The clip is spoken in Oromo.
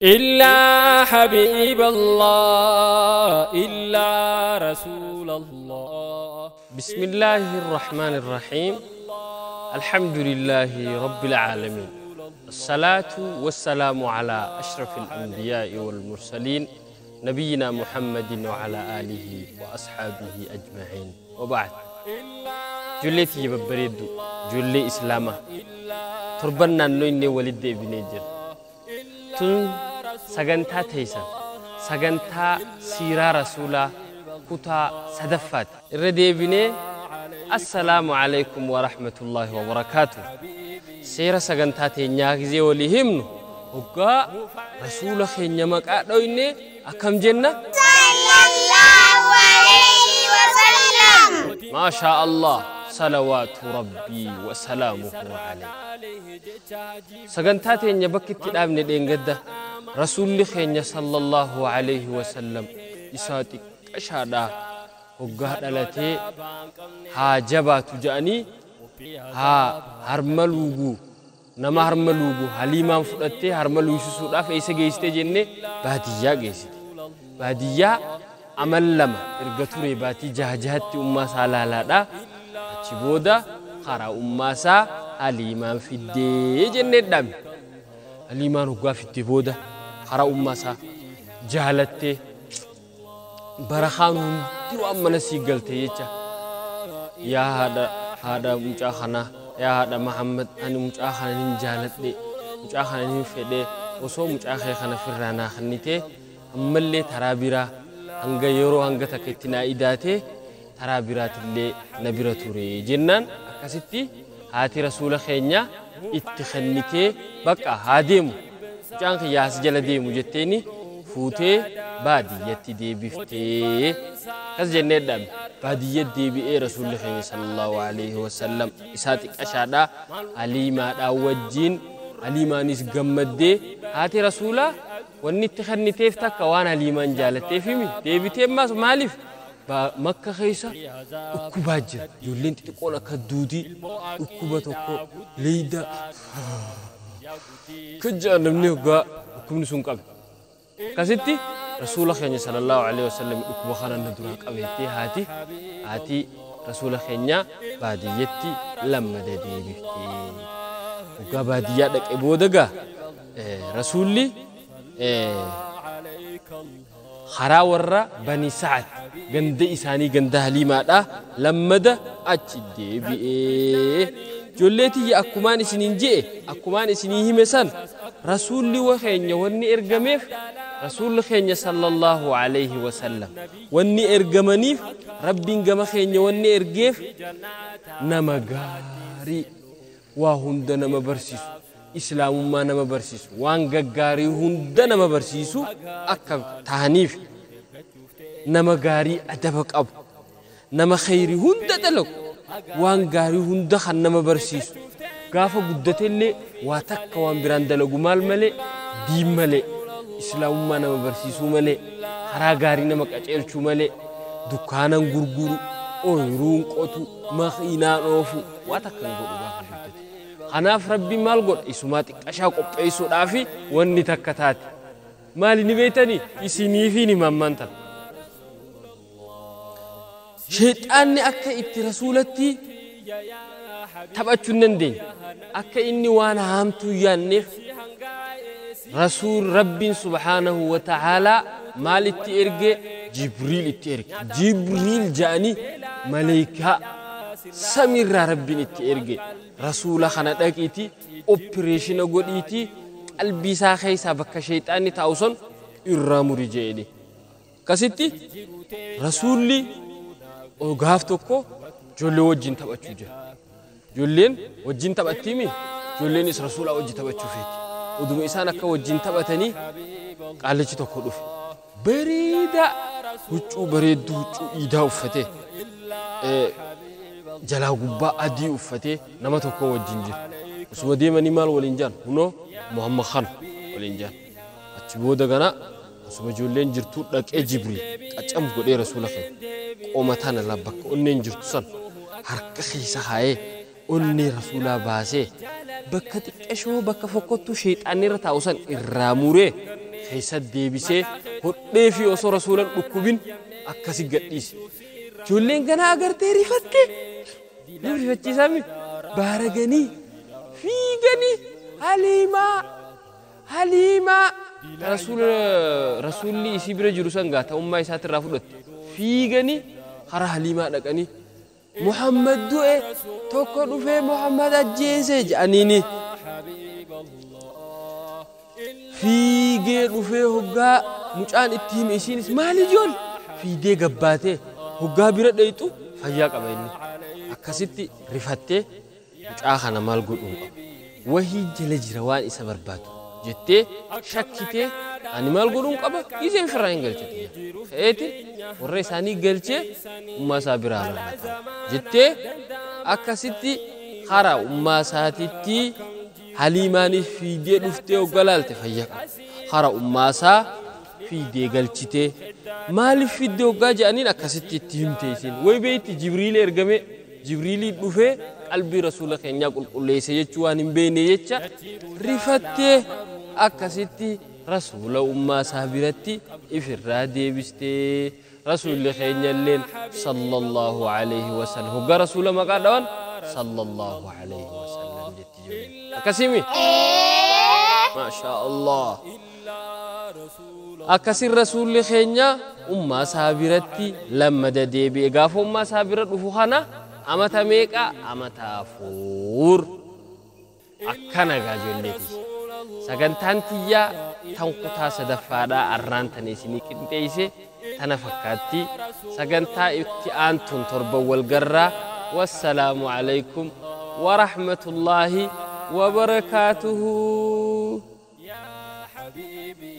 إلا حبيب الله إلا رسول الله. بسم الله الرحمن الرحيم. الحمد لله رب العالمين، الصلاة والسلام على أشرف الأنبياء والمرسلين نبينا محمد وعلى آله وأصحابه أجمعين، وبعد. جلتي ببريد جلي إسلاما تربنا نويني ولد ابن تون سجنتا تيسان سجنتا سيرة رسولا كتا صدفات الرديبني. السلام عليكم ورحمة الله وبركاته. سيرة سجنتا تينيا وليهمنو وقا رسول خينيا مكا دويني أكم جنة صلى الله عليه وسلم. ما شاء الله، صلوات ربي وسلامه عليه. سجنتا تينيا بكت الأمن دين رسول خينيا صلى الله عليه وسلم إساتك أشهد وقا دلتي ها جبا تجاني ها هرملوغو نما هرملوغو حليمان فدتي هرملو يسوسوداف ايسا geeste jenne baadiyyaa geessite. Baadiyyaa amal lama erga ture baatii jahjahatti ummaa isaa laalaadha. Achi booda karaa ummaa isaa Haliimaan fiddee jennee dhame. Haliimaan hoggaa fiddee booda karaa ummaa isaa jaalattee barakaan hundi waan mana sii galte jecha. Yaa haadha mucaa kanaa, yaa haadha Muhammad, ani mucaa kana nin jaaladhe, mucaa kana nin fedhe, osoo mucaa kee kana firraa naa kennitee ammallee taraa biraa hanga yeroo hanga takka itti naa idaatee taraa biraatillee na bira ture jennaan akkasitti haati rasuula keenya itti kennitee bakka haa deemu mucaan kiyyaa as jala deemu jetteeni fuutee baadiyyatti deebiftee akkas jennee dhabe. Baadiyyatti deebi'ee rasuulli keenya sallallahu alaihi wasallam isaa xiqqashaadhaa Haliimaadhaa wajjin. Haliimaanis gammaddee haati rasuulaa wanni itti kenniteef takka waan Haliimaan jaalatteef himi deebitee ammas maaliif makka keessa dhukkubaa jira. Ijoolleen xixiqqoon akka duutii dhukkuba tokko leeyda kajjaa namni hoggaa dhukkubni sun qabe. Akkasitti rasuula keenya sallallahu alaihi wasallam dhukkuba kana na duraa qabeettee haati rasuula keenya baadiyyatti lammada deebiftee. Hoggaa baadiyyaa dhaqee booda gaa rasuulli karaa warra Bani Sa'ad ganda isaanii ganda Haliimaadha lammada achi deebi'ee. Ijoollee tiyya akkumaan isiniin je'e akkumaan isinii hime san rasuulli keenya wanni ergameef rasuulli keenya sallallahu alaihi wasallam wanni ergamaniif rabbiin gama keenya wanni ergeef nama gaarii waa hunda nama barsiisu, islaamummaa nama barsiisu, waan gaggaarii hunda nama barsiisu akka tahaniif nama gaarii adaba qabu, nama khayrii hunda dalagu, waan gaarii hunda kan nama barsiisu, gaafa guddatellee waa takka waan biraan dalagu maal malee diin malee islaamummaa nama barsiisuu malee karaa gaarii nama qaceelchuu malee dukkaanan gurguru, ooyiruun qotu, makiinaan oofu waa takka hin godhu gaafa guddate. Kanaaf rabbiin maal godha? Isumaa xiqqashaa qopheessuudhaaf wanni takka taate. Maali ni beektanii? Isiniifi ni mammaan tana. Sheexaanni akka itti rasuulatti taphachuu hin dandeenye. Akka inni waan haamtuu yaanneef rasuul rabbiin subhaanahu wa ta'aalaa maal itti erge? Jibriil itti erge. Jibriil ja'anii maleekaa samiirraa rabbiin itti erge. Rasuula kana dhaqiitii opereeshina godhiitii qalbii isaa keessaa bakka sheexaanni taa'u sun irraa muri jedhe. Akkasitti rasuulli gaaf tokko ijoollee wajjin taphachuu jira. Ijoolleen wajjin taphattiimi ijoolleenis rasuulaa wajjin taphachuu feeti. Oduma isaan akka wajjin taphatanii qaallichi tokko dhufe. Bareedaa huccuu bareedduu huccuu iidaa uffatee jalaa gubbaa adii uffatee nama tokko wajjin jira. Osuma deemanii maal waliin jaan? Hunoo Muhammad Khan waliin jaan. Achi booda gana osuma ijoolleen jirtuu dhaqee Jibriil qacam godhee rasuula keenya qoma tana la bakka onneen jirtu san harka keessa kaa'ee onnee rasuulaa baasee bakka xiqqashoo bakka fokkottuu sheexaanni irra taa'u san irraa muree Keessa deebisee hodhee fi osoo rasuulan dhukkubin akkasi gadhiise. Ijoolleen ganaa agartee rifatte. Nama rifachiisaa mi? Baaraganii fiiganii Haliimaa Haliimaa rasuulli isii bira jiru san gaa ta'ummaa isaatirraa fudhatte. Fiiganii karaa Haliimaa dhaqanii Muhammad du'e, tokko dhufee Muhammad ajjeese jedhaniini. Fiigee dhufee hoggaa mucaan itti hime, isiinis maal ijool fiigee gabbaatee hoggaa bira dheeyxu fayyaa qaba inni. Akkasitti rifattee mucaa kana maal godhuun qabu, wahii jala jira waan isa barbaadu jettee shakkitee, ani maal godhuun qaba, gisee ofirraa hin galchite. Ka'eeti warra isaanii galchee ummaa isaa biraa barbaada jettee akkasitti karaa ummaa isaatitti Haliimaanis fiigdee dhuftee hoggaa laalte fayyaa qaba. Karaa ummaa isaa fiigdee galchitee maaliif fidde hoggaa jedhaniin akkasitti itti himte isiin. Way beeyti, Jibriil ergame, Jibriilii dhufee qalbii rasuula keenyaa qulqulleesse jechuu waan hin beekne jecha rifattee akkasitti rasuula ummaa isaa biratti ifirraa deebistee. Rasuulli keenya illeen sallallahu alayhi wasallam hoggaa rasuula maqaa dhawan sallallahu alayhi wasallam jetti ijoolleen. Akkasimi? Maashaa Allah. Akkasin rasuulli keenya ummaa isaa biratti lammada deebi'e. Gaafa ummaa isaa bira dhufu kana amata meeqa? Amata 4. Akkana gaa ijoolleeti. Sagantaan tiyyaa tan kutaa sadaffaadhaa arraan tana isinii qinxeeyse tana fakkaatti. Sagantaa itti aantuun torban walgarraa. Wassalaamu alaykum warahmatullaahi wabarakaatuhu. يا حبيبي.